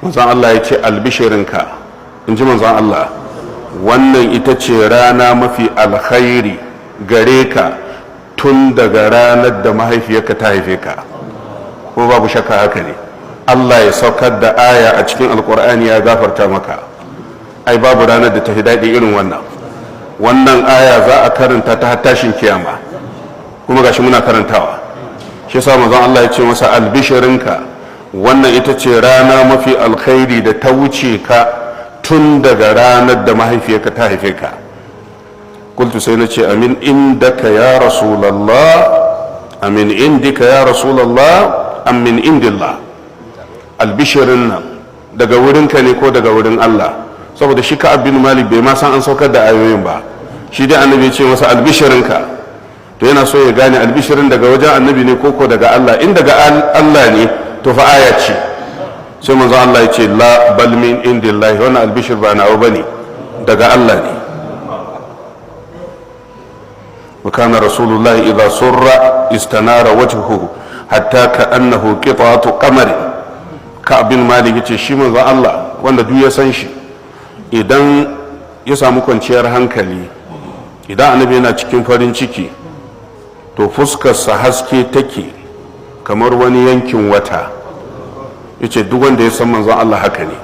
Manzon Allah ya ce, "Albishirinka," in ji manzon Allah, "wannan ita ce rana mafi alkhairi gare ka tun daga ranar da mahaifiyarka ta haife ka." Ko babu shakka haka ne. Allah ya saukar da aya a cikin Alkur'ani ya gafarta maka, ai babu ranar da ta fi daɗi irin wannan. Wannan aya za a karanta ta har tashin kiyama, kuma gashi muna karantawa. Shi yasa manzon Allah ya ce masa, "Albishirinka, wannan ita ce rana mafi alkhairi da ta wuce ka tun daga ranar da mahaifiyarka ta haife ka." قلت, sai na ce, "أمن عندك يا رسول الله؟ أمن عندك يا رسول الله أم من عند الله?" Albishirin nan daga wurinka ne ko daga wurin Allah? Saboda shi Ka'ab bin Malik bai ma san an saukar da ayoyin ba. Shi dai Annabi ya ce masa, "Albishirinka." To yana so ya gane albishirin daga wajen Annabi ne ko daga Allah. In daga Allah ne, to fa aya ce. Sai manzo Allah ya ce, "لا، بل من عند الله." Wannan albishir ba nawa bane, daga Allah ne. وكان رسول الله إذا سر استنار وجهه حتى كأنه قطعة قمر. Ka'ab bin Malik yace shi manzo Allah, wanda duk ya san shi, idan ya samu kwanciyar hankali, idan Annabi yana cikin farin ciki, to fuskarsa haske take kamar wani yankin wata. Yace duk wanda ya san manzon Allah haka ne.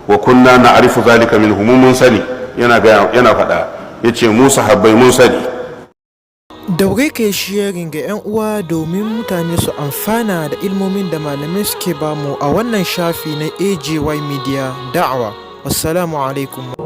وكنا نعرف ذلك منه. Mu mun sani, yana ga yana faɗa, yace mu sahabbai mun sani. Daure ka yi sharing ga 'yan uwa domin mutane su amfana da ilmomin da malamai suke bamu a wannan shafi na AJY Media Da'awa. Wassalamu alaikum.